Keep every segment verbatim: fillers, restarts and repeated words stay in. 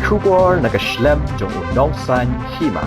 Khubor na ka shlem jong u nongsan hima.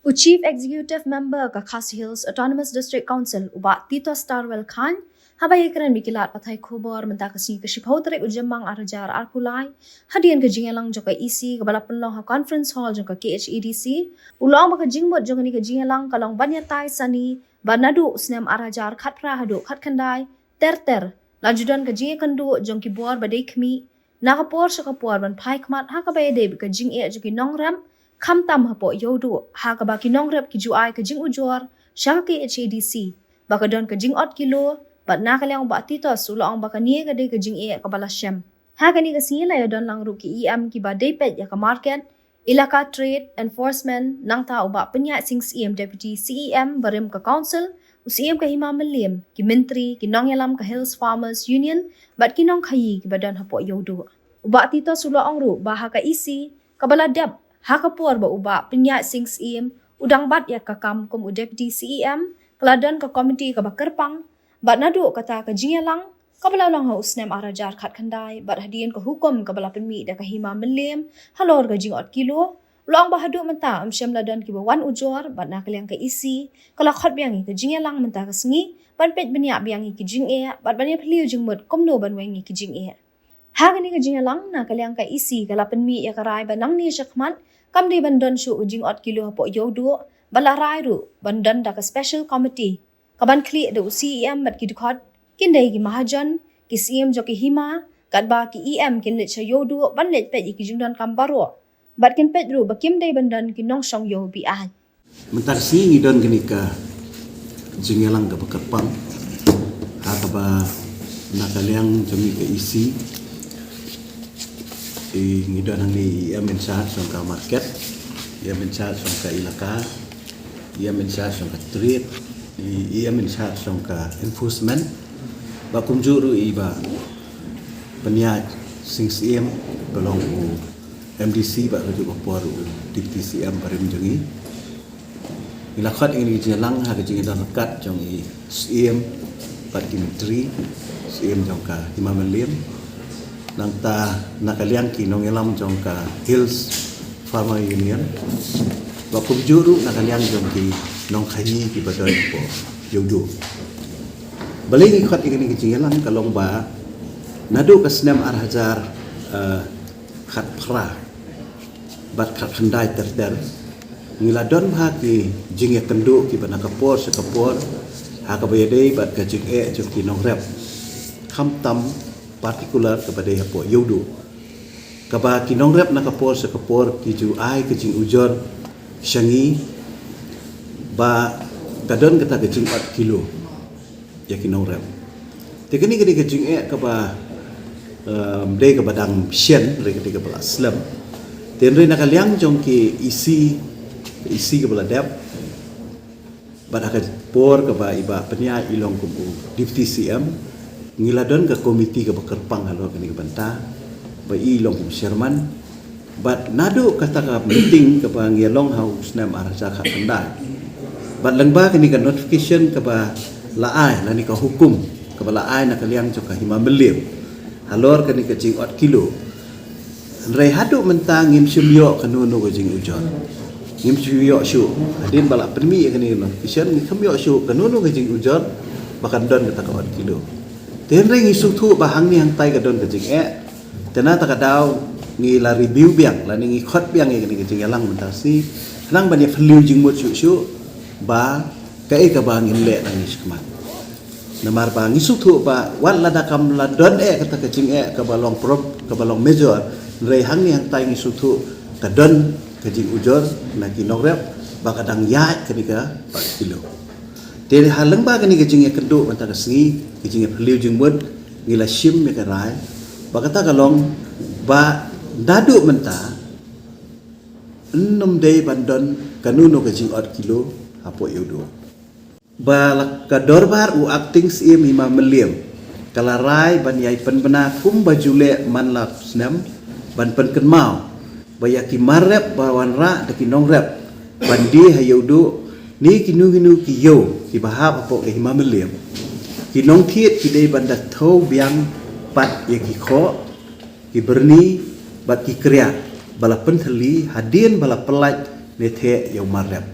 U Chief Executive Member ka Khasi Hills Autonomous District Council, u Bah Titos Tarwel Chyne, haba ïakren bad ki lad pathai khubor mynta ka sngi ka shiphew tarik u Jymmang ar hajar arphew lai, hadien ka jingïalang jong ka E C kaba la pynlong ha Conference Hall jong ka K H A D C, u la ong ba ka jingmut jong kane ka jingïalang ka long ban ïatai sani, ba naduh u snem ar hajar khatphra haduh khatkhyndai, ter ter, la ju don ka jingïakynduh jong ki bor ba dei khmih, na ka por sha ka por ban phai khmat ha kaba ïadei bad ka jingeh jong ki nongrep, khamtam hapoh Ïewduh, ha kaba ki nongrep ki ju ai ka jingujor sha ka K H A D C ba ka don ka jingot kilo, bad na ka liang u Bah Titos u la ong ba kane ka dei ka jingeh kaba la shem. Ha kane ka sngi la ïadon lang ruh ki E M kiba dei peit ïa ka market, Elaka Trade Enforcement, nangta u Bah Pynïaid Sing Syiem, Deputy C E M barim ka Council, u Syiem ka Hima Mylliem, ki Myntri, ki nongïalam ka Hills Farmers Union, bad ki nongkhaïi kiba don hapoh Ïewduh. U Bah Titos u la ong ruh ba ha ka E C kaba la dep, ha ka por ba u Bah Pynïaid Sing Syiem u dang bat ïa ka kam kum u Deputy C E M, ka la don ka komiti kaba kyrpang, bad naduh kata ka jingïalang kaba la long ha u snem ar hajar khatkhyndai, bad hadien ka hukum kaba la pynmih da ka Hima Mylliem halor ka jingot kilo, u la ong ba haduh mynta ym shym la don kiba wan ujor, bad na ka liang ka E C ka la khot biang ïa ka jingïalang mynta ka sngi ban peit bniah biang ïa ki jingeh, bad ban ïaphylliew jingmut kumno ban weng ïa ki jingeh. Ha kane ka jingïalang, na ka liang ka E C ka la pynmih ïa ka rai ba nangne shakhmat kam dei ban don shuh ka jingot kilo hapoh Ïewduh, bad la rai ruh ban don da ka special committee kaban khlieh da u C E M bad ki dkhot, kin dei ki mahajon, ki syiem jong ki hima, katba ki E M kin leit sha Ïewduh ban leit peit ïa ki jingdonkam baroh, bad kin peit ruh ba kim dei ban don ki nongshong ïew bieit. Mynta ka sngi ngi don kane ka jingïalang kaba kyrpang, ha kaba na ka liang jong ngi ka E C, i ngi don hangne i E M in charge jong ka market, i E M in charge jong ka elaka, i E M in charge jong ka trade, i E M in charge jong ka enforcement, bad kumjuh ruh i Bah Pynïaid Sing Syiem ba long u M D C bad kajuh ka por u Deputy C M barim jong ngi. Ngi la khot ïa kane ka jingïalang ha ka jingïadon ryngkat jong i Syiem bad ki Myntri, Syiem jong ka Hima Mylliem, nangta na ka liang ki nongïalam jong ka Hills Farmer Union, bad kumjuh ruh na ka liang jong ki nongkhaïi kiba don hapoh Ïewduh. Balei ngi khot ïa kane ka jingïalang, ka long ba naduh ka snem ar hajar, eh, khatphra bad khatkhyndai ter ter, ngi la don bha ki jingïakynduh kiba na ka por sha ka por, ha kaba ïadei bad ka jingeh jong ki nongrep, khamtam particular kaba dei hapoh Ïewduh, kaba ki nongrep na ka por sha ka por ki ju ai ka jingujor sha ngi ba ka don kata ka jingot kilo ïa ki nongrep. Te kane ka dei ka jingeh kaba, um, dei kaba dang shen, dei ka dei kaba la slem. Te hynrei na ka liang jong ki E C, E C kaba la dep, bad ha ka por kaba i Bah Pynïaid i long kum u Deputy C M, ngi la don ka komiti kaba kyrpang halor kane ka bynta, ba i long kum u chairman, bad naduh kata ka meeting kaba ngi ïalong ha u snem ar hajar khatkhyndai, bad lyngba kane ka notification kaba la ai, lane ka hukum kaba la ai na ka liang jong ka Hima Mylliem halor kane ka jingot kilo, hynrei haduh mynta ngim shym ïoh kano kano ka jingujor. Ngim shym ïoh shuh. Hadien ba la pynmih ïa kane ka notification, ngim shym ïoh shuh kano kano ka jingujor ba kan don kata ka ot kilo. Te hynrei ngi sngewthuh ba hangne hangtai ka don ka jingeh. Te na kata ka daw ngi la review biang, lane ngi khot biang ïa kane ka jingïalang mynta ka sngi, khnang ban ïaphylliew jingmut shuh shuh ba kaei kaba ngin leh nangne shakhmat. Namar ba ngi sngewthuh ba wat lada kam la don eh kata ka jingeh kaba long prob-, kaba long major, hynrei hangne hangtai ngi sngewthuh ka don ka jingujor na ki nongrep ba ka dang ïaid kane ka bar kilo. Te ha lyngba kane ka jingïakynduh mynta ka sngi, ka jingïaphylliew jingmut, ngi la shim ïa ka rai ba kata ka long ba naduh mynta ym dei ban don kano kano ka jingot kilo hapoh Ïewduh. Ba la ka dorbar u Acting Syiem Hima Mylliem ka la rai ban ïai pynbna kumba ju leh man la snem, ban pynkynmaw ba ïa ki mar rep ba wanrah da ki nongrep ban die ha Ïewduh, ne kino kino ki ïew kiba hap hapoh ka Hima Mylliem, ki nongthied ki dei ban da thew biang pat ïa ki khoh, ki byrni bad ki kriat. ba la pynthylli hadien ba la pyllait ne theh ïa u mar rep.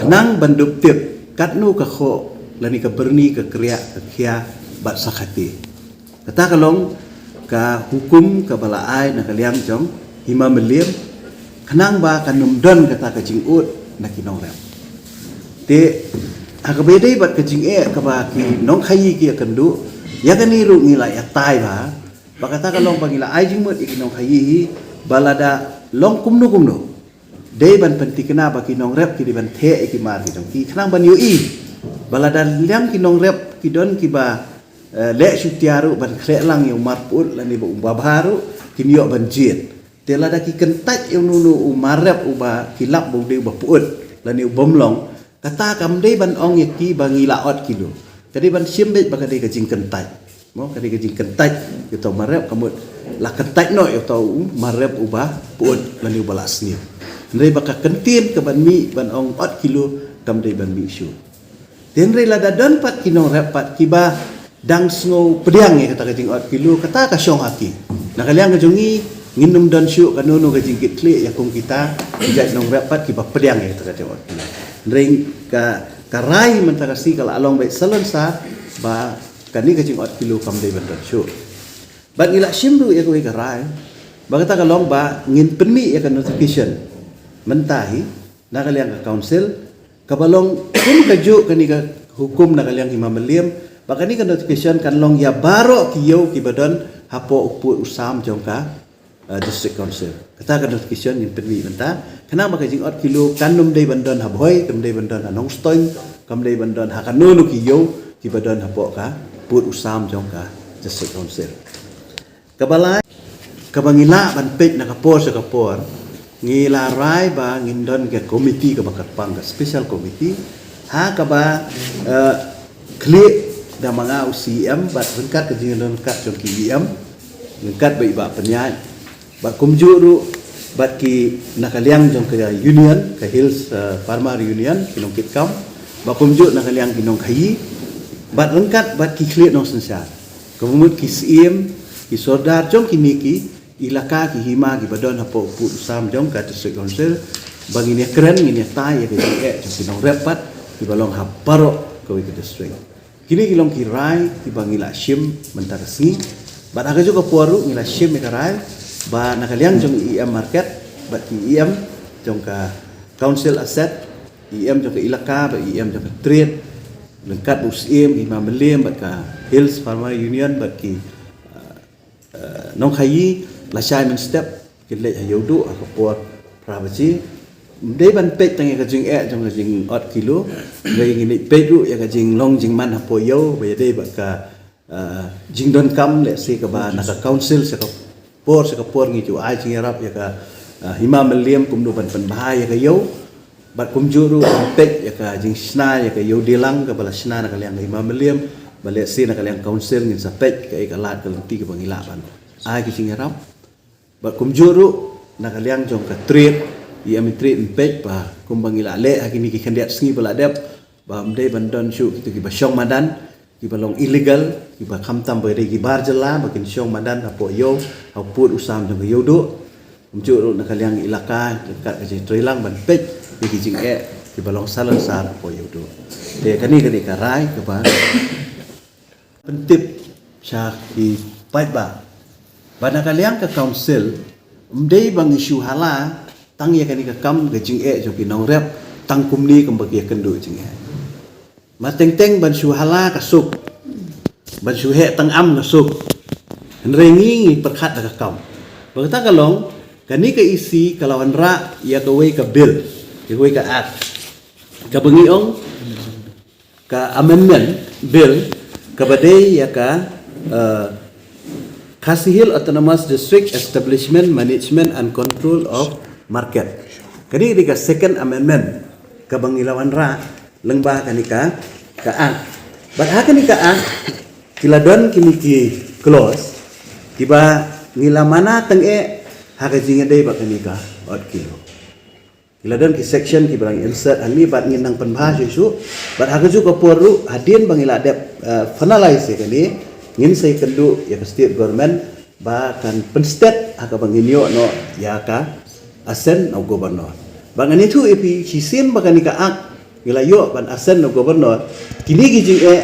Khnang ban dup tip katno ka khoh lane ka byrni, ka kriah, ka khia bad sa khatii. Kata ka long ka hukum kaba la ai na ka liang jong Hima Mylliem, khnang ba kan ym don kata ka jingud na ki nongrep. Te ha kaba ïadei bad ka jingeh kaba ki nongkhaii ki ïakynduh, ïa kane ruh ngi la ïatai bha, ba kata ka long ba ngi la ai jingmut ïa ki nongkhaii hi, ba lada long kumno kumno, dei ban pynthikna ba ki nongrep ki dei ban theh ïa ki mar ki jong ki, khnang ban ïohi ba lada liang ki nongrep ki don kiba, eh, leh shutia ruh ban khleh lang ïa u mar pyut lane ba u babha ruh, kin ïoh ban jied. Te lada ki kyntait ïa uno uno u mar rep uba ki lap ba u dei uba pyut lane u bym long, kata kam dei ban ong ïa ki ba ngi la ot kilo. Ka dei ban shim beit ba ka dei ka jingkyntait. Mo, ka dei ka jingkyntait ïa uta u mar rep, ka mut la kyntait noh ïa uta u mar rep uba pyut lane uba la sniew. Hynrei ba ka kyntien ka ban mih ban ong ot kilo kam dei ban mih shuh. Te hynrei lada don pat ki nongrep pat kiba dang sngew pdiang ïa kata ka jingot kilo, kata ka shong ha ki. Na ka liang ka jong ngi, ngin ym don shuh kano kano ka jingkitkhlieh ïa kum kita ki jait nongrep pat kiba pdiang ïa kata ka jingot kilo. Hynrei ka, ka rai mynta ka sngi ka la long beit salonsar ba kane ka jingot kilo kam dei ban don shuh. Bad ngi la shim ruh ïa kawei ka rai ba kata ka long ba ngin pynmih ïa ka notification mynta hi na ka liang ka council, kaba long kum kajuh kane ka hukum na ka liang Hima Mylliem, ba kane ka notification kan long ïa baroh ki ïew kiba don hapoh u pud u sam jong ka, eh, district council. Kata ka notification ngin pynmih mynta, khnang ba ka jingot kilo kan ym dei ban don ha Bhoi, kam dei ban don ha Nongstoiñ, kam dei ban don ha kano kano ki ïew kiba don hapoh ka pud u sam jong ka district council. Kaba lai, kaba ngi lah ban peit na ka por sha ka por, ngi la rai ba ngin don ka komiti kaba kyrpang, ka special committee, ha kaba, eh, khlieh da ma nga u C E M bad ryngkat ka jingdon ryngkat jong ki E M, ryngkat bad i Bah Pynïaid, bad kumjuh ruh bad ki na ka liang jong ka union, ka Hills, eh, Farmer Union, ki nongkitkam, bad kumjuh na ka liang ki nongkhaii, bad ryngkat bad ki khlieh nongsynshar, kaba mut ki syiem, ki sordar jong kine ki ilaka, ki hima kiba don hapoh u pud u sam jong ka district council, ba ngin ïakren, ngin ïatai ïa ka jingeh jong ki nongrep pat kiba long ha baroh kawei ka district. Kine ki long ki rai kiba ngi la shim mynta ka sngi. Bad ha kajuh ka por ruh ngi la shim ïa ka rai ba na ka liang jong E M Market bad ki E M jong ka council asset, E M jong ka ilaka bad E M jong ka trade, ryngkat bad u syiem Hima Mylliem bad ka Hills Farmer Union bad ki, eh, eh, nongkhaii, lashai mynstep kin leit ha Ïewduh ha ka por phra baje. Ym dei ban peit tang ïa ka jingeh jong ka jingot kilo, hynrei ngin leit peit ruh ïa ka jinglong jingman hapoh ïew, ba ïadei bad ka, eh, jingdonkam, lehse kaba na ka council sha ka por sha ka por ngi ju ai jingïarap ïa ka, eh, Hima Mylliem kumno ban pynbha ïa ka ïew. Bad kumjuh ruh ban peit ïa ka jingshna ïa ka ïew dilang kaba la shna na ka liang ka Hima Mylliem, ba lehse na ka liang council ngin sa peit kaei ka lad ka lynti kaba ngi lah ban ai ka jingïarap. Bad kumjuh ruh na ka liang jong ka trade, E M trade, yn peit ba kumba ngi la leh ha kine ki khyndiat sngi ba la dep, ba ym dei ban don shuh kito kiba shong madan, kiba long illegal, kiba khamtam ba dei ki bar jylla ba kin shong madan hapoh ïew, ha u pud u sam jong ka Ïewduh. Kumjuh ruh na ka liang ilaka, ryngkat ka jingtreilang ban peit ïa ki jingeh kiba long salonsar hapoh Ïewduh. Te kane, kane ka rai kaba pyntip sha ki paidbah ba na ka liang ka council ym dei ba ngi shu hala tang ïa kane ka kam ka jingeh jong ki nongrep tang kumne kumba ki ïakynduh jingeh. Mar teng teng ban shu hala ka suk, ban shu heh tang am ka suk. Hynrei ngi ngi pyrkhat da ka kam. Ba kata ka long, kane ka E C ka la wanrah ïa kawei ka bill, ïa kawei ka act, kaba ngi ong ka amendment bill, kaba dei ïa ka, eh, Khasi Hills Autonomous District Establishment, Management and Control of Market. Kane dei ka second amendment kaba ngi la wanrah lyngba kane ka, ka act. Bad ha kane ka act ki la don kine ki clause kiba ngi la mana tang eh ha ka jingïadei bad kane ka ot kilo. Ki la don ki section kiba la ngi insert hangne bad ngin nang pynbha shuh shuh. Bad ha kajuh ka por ruh hadien ba ngi la dep, eh, finalize ïa kane, ngin sa ïakynduh ïa ka state government ba kan pynstet ha kaba ngin ïoh noh ïa ka assent na u governor. Ba ngan ïathuh ïa phi shisien ba kane ka act ngi la ïoh ban assent na u governor, kine ki jingeh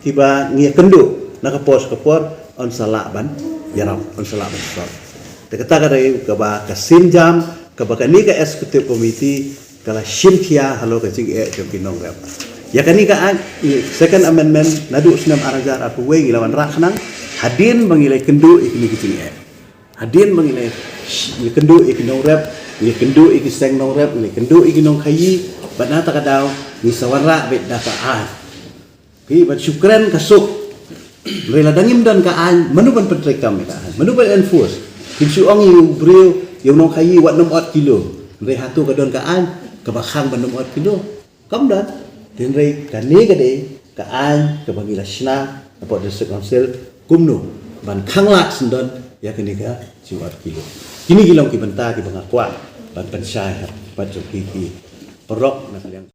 kiba ngi ïakynduh na ka por sha ka por yn sa lah ban ïarap, yn sa lah ban sort. Te kata ka dei kaba ka sienjam kaba kane ka executive committee ka la shim khia halor ka jingeh jong ki nongrep. Ïa kane ka act, second amendment, naduh snem ar hajar arphew wei ngi la wanrah khnang hadien ba ngi la ïakynduh ïa kine ki jingeh. Hadien ba ngi la ïakynduh ïa ki nongrep, ngi la ïakynduh ïa ki seng nongrep, ngi la ïakynduh ïa ki nongkhaïi, bad na kata ka daw ngi sa wanrah beit da ka act. Phi, ban shu kren ka suk. Hynrei lada ngim don ka aiñ, mano ban pyntreikam ïa ka aiñ? Mano ban enforce? Kin shu ong ïa u briew, ïa u nongkhaïi, wat nym ot kilo. Hynrei hato ka don ka aiñ kaba khang ban nym ot kilo? Kam don. Hynrei kane ka dei ka aiñ kaba ngi la shna hapoh District Council, kumno ban khang lad syndon ïa kane ka jingot kilo. Kine ki long ki bynta kiba nga kwah ban pynshai ha khmat jong phi ki paralok na ka liang